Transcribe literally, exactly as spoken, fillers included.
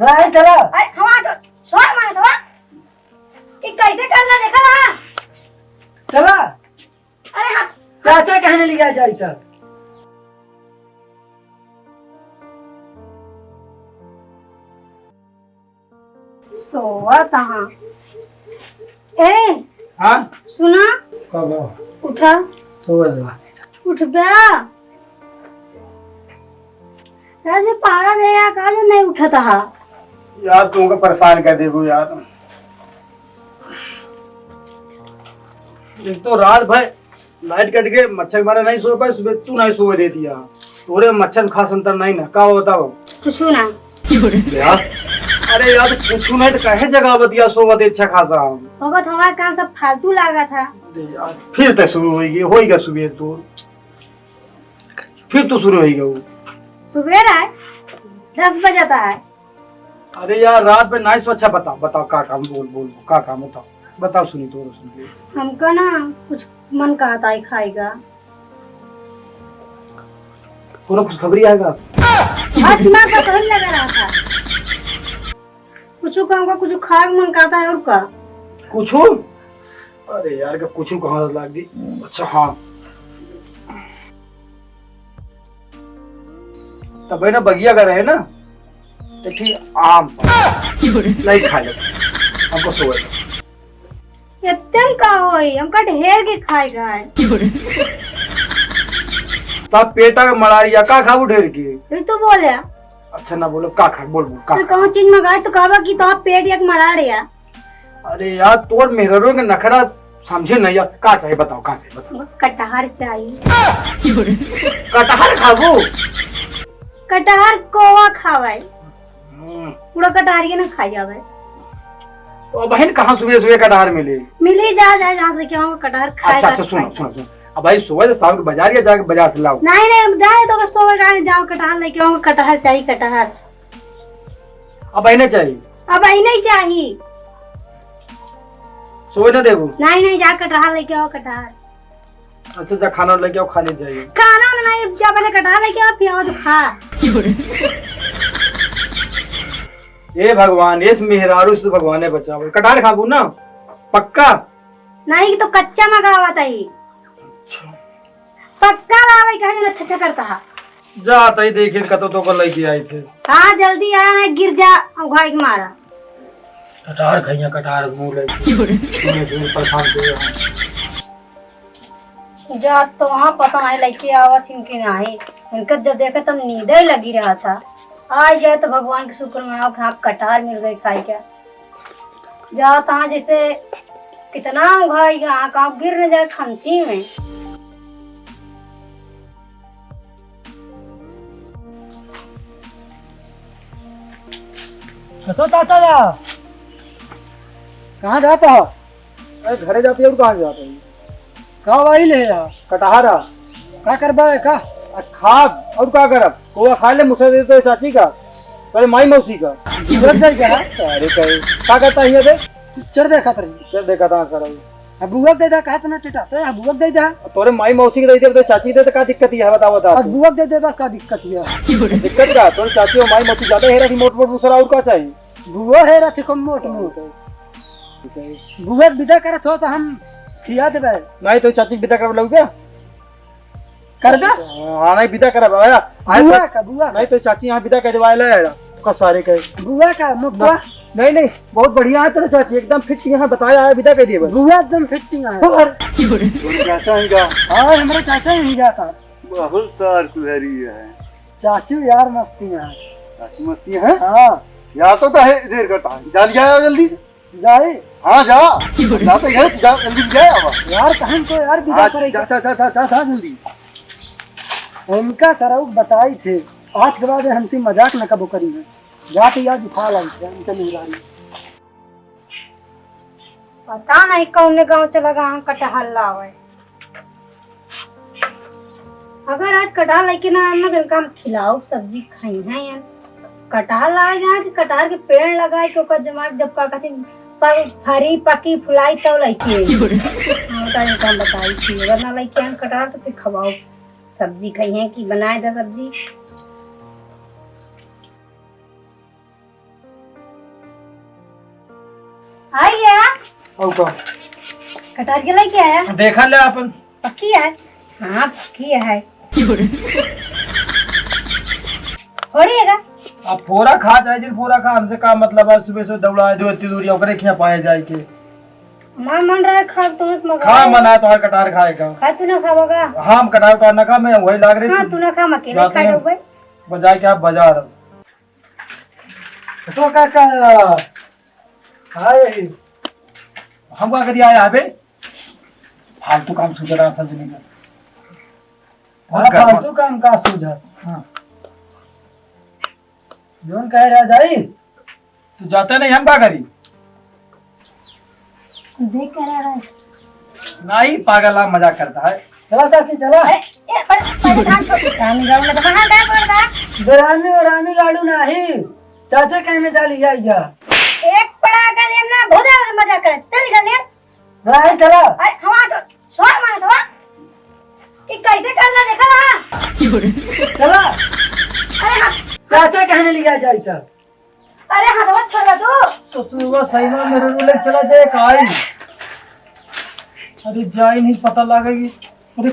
हाँ, आई चला। अरे, हमार तो छोड़ मार दो। कि कैसे करना देखा ना? चला। अरे हाँ। चाचा कहने लिया जाए तब। सोवत हाँ। ए, हाँ? सुना? का बा? उठा। सोवत बा। उठ बा। रात में पहरा दे या का जो नहीं उठत हा? यार, तुमको परेशान कर देबू यार। एक तो रात भर लाइट कट के मच्छर के मारे नहीं सो पाए, सुबह तू नहीं सोवे देती है। तोरे मच्छर में खास अंतर नहीं ना, का बताओ? कुछ ना। यार, अरे यार, कुछ नहीं तो कहे जगह बतिया सोवा दे अच्छा खासा। होगा तो हमारा काम सब फालतू लागा था। अरे यार, फिर तो शुरू होई गई, होई गया सुबह तो। फिर तो शुरू होई गया वो। सुबह है, दस बजे तक है। अरे यार, रात में नाइट सो अच्छा, बताओ, बताओ, का काम, बोल, बोल, का काम, बताओ, बताओ, सुनी तो, सुनी। हमका ना कुछ मन कहता है खाएगा। कोनो खुशखबरी आएगा? आज दिमाग का सही लगा रहा था। कुछ कहूँगा, कुछ खाए मन कहता है और का? कुछ? अरे यार, का कुछ कहाँ लाग दी? अच्छा, हाँ। तब है ना, बगिया का रहे ना, तो ठीक आम नहीं खा ले, हमको सोए। इतने में का होई, हमका ढेर के खाएगा है। तब पेटा में मरारिया का खाबू ढेर के? फिर तू बोले। अच्छा ना बोलो, का खा, बोल, बोल, का तो खा? कौन चीज मंगाए तो कहबा कि तो पेट एक मरारिया। अरे यार, तोर मेहररो के नखरा समझे नहीं यार। का चाहिए बताओ, का चाहिए बताओ? कटहर चाहिए। कटहर खाबू? कटहर कोवा खावाई। हम्म। पूरा कटहर के ना खा जावे। तो अब बहन कहाँ सुबह सुबह कटहर मिले? मिली जा, जा, जहाँ से लेके आऊंगा कटहर खाए अच्छा, का अच्छा, सुनो, खाए। सुनो, सुनो। अब भाई सुबह से शाम के बाजार या जाके बाजार से लाओ। नहीं, नहीं, हम जाए तो बस सुबह जाए, जाओ कटहर लेके आऊंगा, कटहर चाहिए, कटहर। अब आई नहीं चाहिए? अब आई नहीं चाहिए। सोए ना देबू? नहीं, नहीं, जा कटहर लेके आओ, कटहर। अच्छा, जा खाना लेके आओ, खा ले जाइए। खाना वाना नहीं, जा पहले कटहर लेके आओ, फिर आओ तो खा। ए भगवान, इस मेहरारू से भगवान ने बचावे। कटहर खाबू ना? पक्का? नहीं तो कच्चा मंगावा ताई। अच्छा। पक्का लावे कहे जो अच्छा अच्छा करता है। जा ताई देखे कतो तो को लेके आई थे। हाँ जल्दी आ ना गिर जा उघाई के मारा। कटार खैया कटार मुंह ले। सुने सुने परेशान किए हैं। जा तो वहाँ पता नहीं लेके आवत हिन कि नहीं। उनका जब देखा तब नींद ही लगी रहा था। आ जाए तो भगवान के शुक्र मनाओ कि हाँ कटार मिल गई खाए क्या। जात हाँ जैसे कितना उघाई गा, कहाँ गिर न जाए खंती में। कतो चाचा जा, कहाँ जात हो? अरे घरे जाती है और कहाँ जाता है? का भाई ले यार? कटहरा। का करबा है का? आ, खाब, और का करब? कोवा खा ले, मुझसे दे दे चाची का, पहले माई मौसी का। बुआ के दे जा। अरे कहे, का करता है ये दे? पिक्चर देखत रही। पिक्चर देखत रहा सर। अब बुआ के दे दे, कहा तना टिटा, तो अब बुआ के दे दे। तोरे माई मौसी के दे दे, तो चाची के दे, तो का दिक्कत है, बताओ, बताओ। अब बुआ के दे दे, बस का दिक्कत है? दिक्कत का? तोरे चाची और माई मौसी ज्यादा हेरा थी, मोट मोट दूसरा और का चाहिए? बुआ हेरा थी, कम मोट मोट। बुआ के विदा करत हो, तो हम खिया देबे। नहीं, तो चाची के विदा करब लउके? करबे? हाँ, नहीं, विदा करब, आया। आया बुआ तो का, बुआ का। नहीं, तो चाची यहाँ विदा कर देबा, आया, आया। का सारे कहे। बुआ का, मुखवा। ना, नहीं, नहीं, बहुत बढ़िया है तेरा चाची, एकदम फिट यहाँ बताया है, विदा कर दिए बस। बुआ एकदम फिट यहाँ है। और? और चाचा ही का? हाँ, हमारे चाचा ही जाता। बहुत सार कुहरी है। चाची यार मस्ती है। चाची मस्ती है? हाँ। यार तो, तो है, देर करता है। जा लिया आओ जल्दी से। जाए? हाँ, जा। जा तो घर जा, जल्दी से जा अब। यार, कहन तो यार विदा हाँ, करे जा, के। जा, जा, जा, जा, जा जल्दी। उनका सरऊ बताई थे, आज के बाद हमसे मजाक न कबो करी है। जा तो यार दिखा लाई थे, उनके मेहरारू। पता नहीं कौने गाँव चला गया, हम कटहल लावे। अगर आज कटहल लेके ना आना, तो इनका हम खिलाओ, सब्जी खाई हैं यार। कटहल लाए गया कि कटहल के पेड़ लगाए के ओकर जमा, जब का कहते हैं, पक-, फरी, पकी, फुलाई, तब लेके आई। हाँ, तो इनका हम बताई थी, अगर ना लेके आए कटहल, तो फिर खवाओ, सब्जी खाई हैं कि बनाए दा सब्जी। आई गया। और का? कटार के लेके आया। देखा ले अपन। पक्की है? हाँ, पक्की है। फोड़िएगा। अब फोड़ा खा, चाहे जिन फोड़ा खा, हमसे का मतलब है? सुबह से दौड़ा दो इतनी दूरी, ओकरे खिया पाए जाए के। हमार मन रहे खा, तुम मत खा, मना है तोहार कटार खाए का। खा, तू ना खावा का? हाँ, हम कटार तोहार ना खा, मैं वही लाग रही हाँ, थी। तू ना खा, हम अकेले जाते खा हैं। डूबे। बजाए के आप बाजार। तो का, का, हाय। हम का करिए आया बे? फालतू काम सूझ रहा सब जने का। हाँ, बहुत गड़बड़। फालतू काम का सूझ है? हाँ। जौन कह रहा जाई। तू जाता नहीं, हम का करी? देख के रह रहा है। नहीं, पागल, आप मजाक करता है। चला चाची, चला। अरे, ए, पर, पर धान छोड़। रानी गाड़ू ना तो कहाँ गया पड़ता? रानी और रानी गाड़ू नहीं। चाचा कहने जा लिया या। एक पड़ा का देम ना, बहुत ज्यादा मजाक करे। चल निकल ले। नहीं, चला। अरे, हमारा तो शोर मार दो। कि कैसे करना देखा ना? चला। अरे हाँ। चाचा कहने लिया जाए का? अरे हाँ, तो छोड़ दो। तो तू वो सही में मेरे रूले चला जाए का आई? अरे जाई नहीं पता लगेगी। अरे